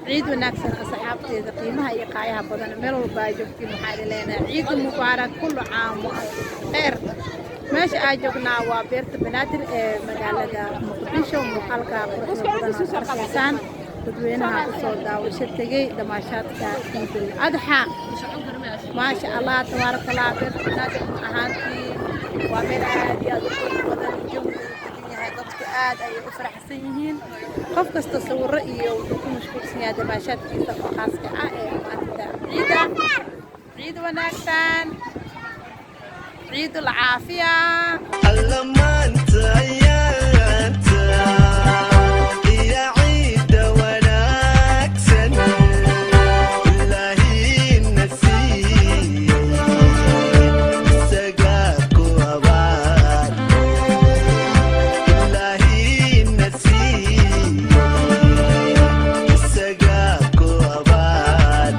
Ciid wanaagsan, asxaabteeda qiimaha iyo qaayaha badan. Meel walba ay joogtiin, waxaa idin leenahay ciid mubaarak, kullu caam wa antum bikheer. Meesha aan joognaa waa beerta Banaadir ee magaalada Muqdisho. Muuqaalka quruxda badan aad arkaysaan, dadweynaha usoo daawasho tegey damaashaadka Ciidul Adxa. Maasha Allah, tabaaraka Allah. Beerta Banaadir run ahaantii waa meel aad iyo aad u qurux badan, jawiga uu degan yahay, dadku aad ayay u faraxsan yihiin. Qof kasta sawirro iyo wuxuu ku mashquulsan yahay damaashaadkiisa oo khaaska ah ee maalinta ciida. Ciid wanaagsan, ciidul caafiya. Alla maanta ayaanta iyo ciidda wanaagsan Ilaahina siiyey, isagaa ku abaal. Ilaahina siiyey, isagaa ku abaal.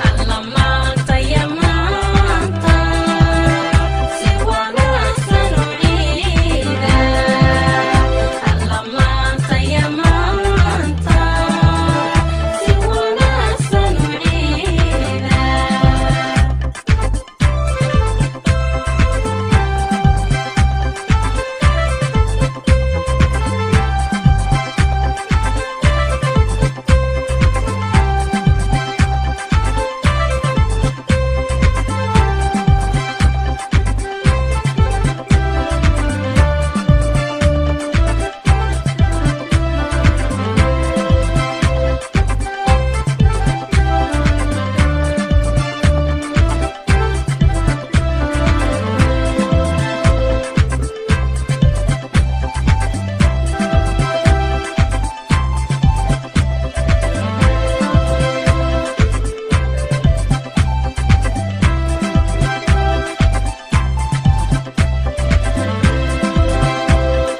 Alla maanta ya maanta si wanaagsan u ciida. Alla maanta ya maanta si wanaagsan u ciida.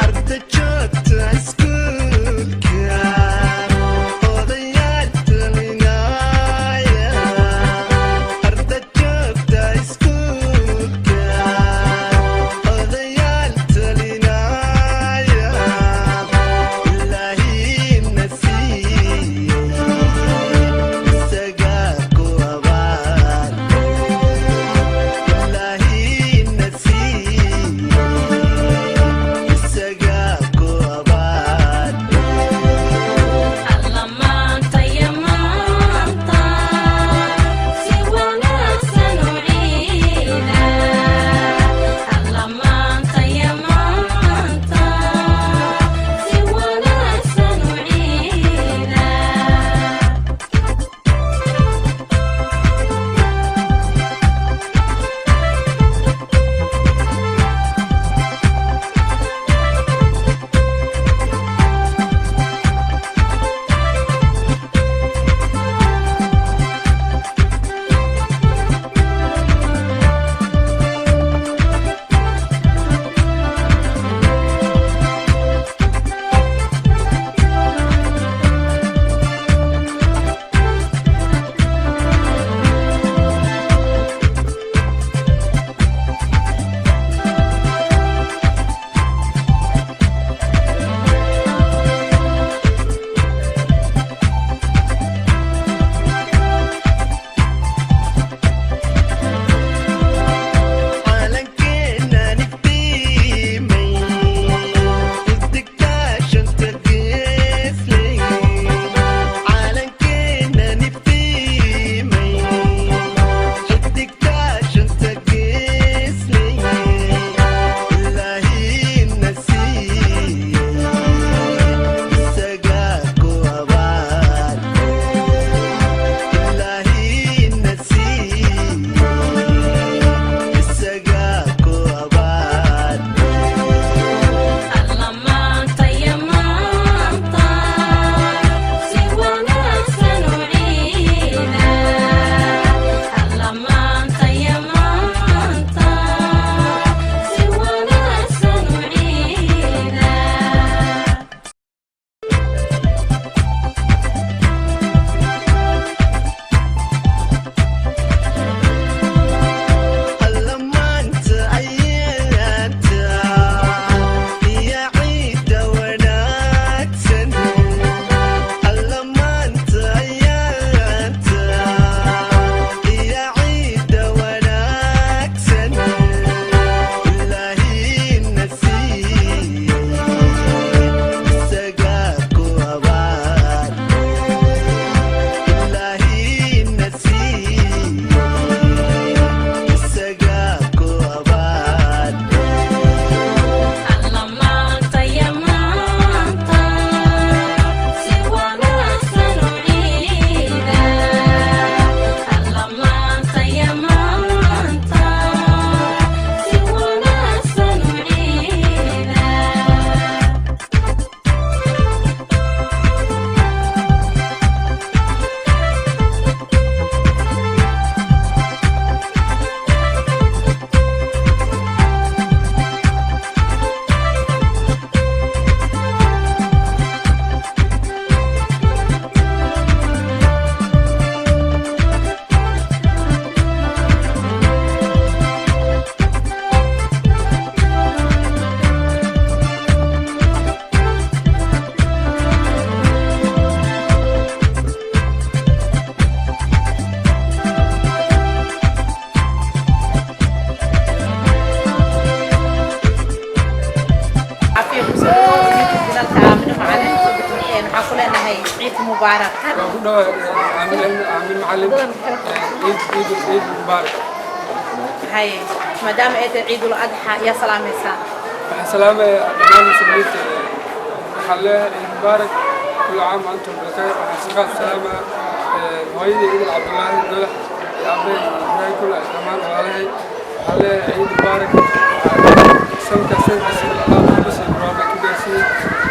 Arda joogta iskuulka, odayaal talinaya. Arda joogta iskuulka, odayaal talinaya. Ilaahina siiyey, isagaa ku abaal. Ilaahina siiyey, isagaa ku abaal. Macalin. Waxaan ku leenahay ciid mubaarak. Waan ku dhawahay, Aamin Macalin. Ciid, ciid, ciid mubaarak. Haye, maadaama ay tahay ciidul adxa, yaa salaamaysaa? Waxaan salaamayaa dhammaan muslimiinta. Waxaan leeyahay ciid mubaarak، كل عام وأنتم بخير. Waxaan si khaas u salaamayaa hooyadii Idil Cabdullaahi Golax iyo aabbahay Ibraahim Kula, dhammaan walaalahay. Waxaan leeyahay ciid mubaarak. Sanadka sanadkiisa Allah bas barwaaqo ku gaarsiiyey.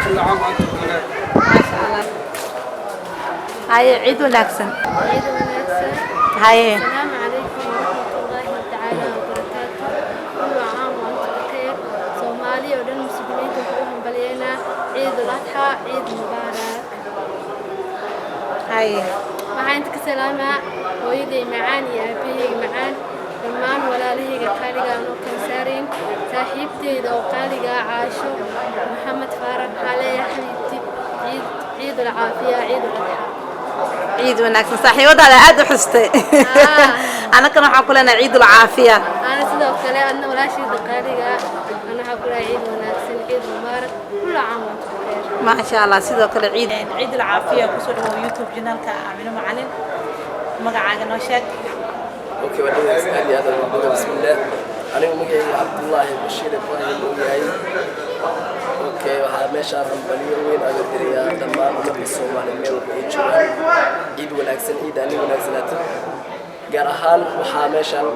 كل عام وأنتم بخير. Maasha Allah. Haye, ciid wanaagsan. Ciid wanaagsan. Haye. السلام عليكم ورحمة الله تعالى وبركاته. كل عام وأنتم بخير. Soomaali oo dhan, muslimiinta waxaan u hambalyeynaa ciid ul adxa, ciid mubaarak. Haye. Waxaan inta ka salaamaa hooyaday macaan iyo aabahayga macaan, dhammaan walaalahayga qaaliga aan oo kala saarayn, saaxiibteyda oo qaaliga ah, Caasho Maxamed Faarax. Waxaa leeyahay xabiibti, ciid, ciid ulcaafiya, ciid uladxa. Ciid wanaagsan. Saaxiibadaada aad u xustay. Annagana waxaan ku leenahay ciidul caafiya. Ana sidoo kale, adna walaashayda qaaliga ah, ana waxaa ku leeyahay ciid wanaagsan, ciid mubaarak، كل عام وأنتم بخير. Maasha Allah. Sidoo kale ciid, ciid alcaafiya. Kusoo dhawow YouTube channelka Aamino Macalin. Magacaaga noo sheeg. Okay, waa dhaweysa, aad iyo aad aan ugu. Bismillaah, anigu magacayga Cabdullaahi Bashiir Ibraahim uu yahay. Okay, waxaa meeshaan hambaliyo weyn aga dirayaa dhammaan ummadda Soomaaliya meel walba ay joogaan. Ciid wanaagsan, ciid ani wanaagsanaato. Gaar ahaan waxaa meeshaan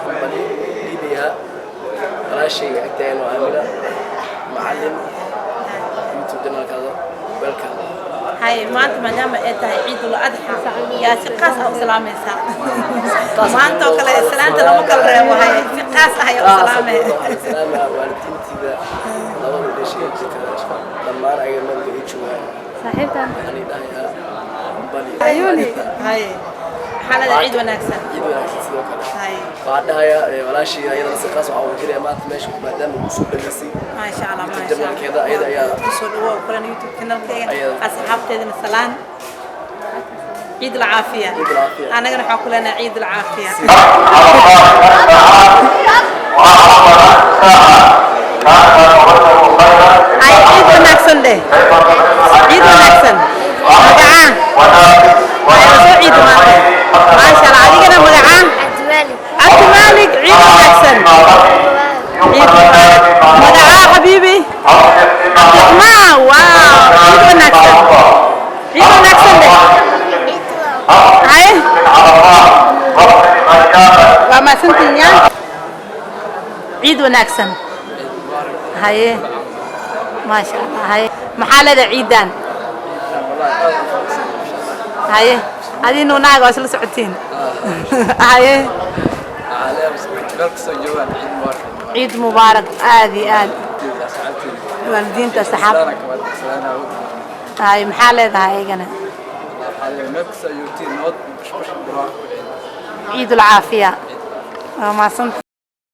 hambaliyo dhiibayaa walaashayga agteen oo Aamina Macalin, YouTube channelkaada. Welcome. Haye, maanta maadaama ay tahay ciidul adxa, yaa si qaas ah u salaamaysaa maanta oo kale? Salaanta lama kala reebo. Haye, si qaas ah ayaa u salaamay? Waxaan salaamaa waalidiintida labada dhashay, jirka dhammaan ayaga meel ay joogaan. Saaxiibtan. Waxaan idhahayaa hambaliyo. Ayuuni. Haye, waxaa leedahay ciid wanaagsan. Ciid wanaagsan sidoo kale. Haye. Waxaan dhahayaa walaashii ayadana si qaas waxaa ugu diraya maanta meesha maadaama uu soo dhalisay Maasha Allah, YouTube maasha. channelkeeda ayada ayaa. Kusoo dhawow kulan YouTube channelkayga. Ayada. Asxaabteedana salaan. Ciid alcaafiya. Ciid alcaafiya. Annagana waxaa ku leenahay ciid alcaafiya. Haye, ciid wanaagsan dheh. Ciid wanaagsan. Magacaa? Haye, soo ciid maanta. Maasha Allah. Adigana magacaa? Cabdimaalik. Cabdimaalik, ciid wanaagsan, ciid mubaarak. Magacaa, xabiibi? Cabdiraxmaan. Wow, ciid wanaagsan, ciid wanaagsan dheh. Haye, waa mahadsantihiin. Yaa ciid wanaagsan. Haye, maasha Allah. Haye, maxaa leedahay ciidan? Haye, adii nuunaaga waa isla socotiin. Haye. Meel kastoo joogaan, ciid mubaarak. Ciid mubaarak. Aad iyo aad waalidiinta, asxaab. Haye, maxaa leedahay ayagana? Meel kastoo joogtiin, nabad, bashbash, barwaaqo ku ciid. Ciid ulcaafiya. Waa mahadsantahay.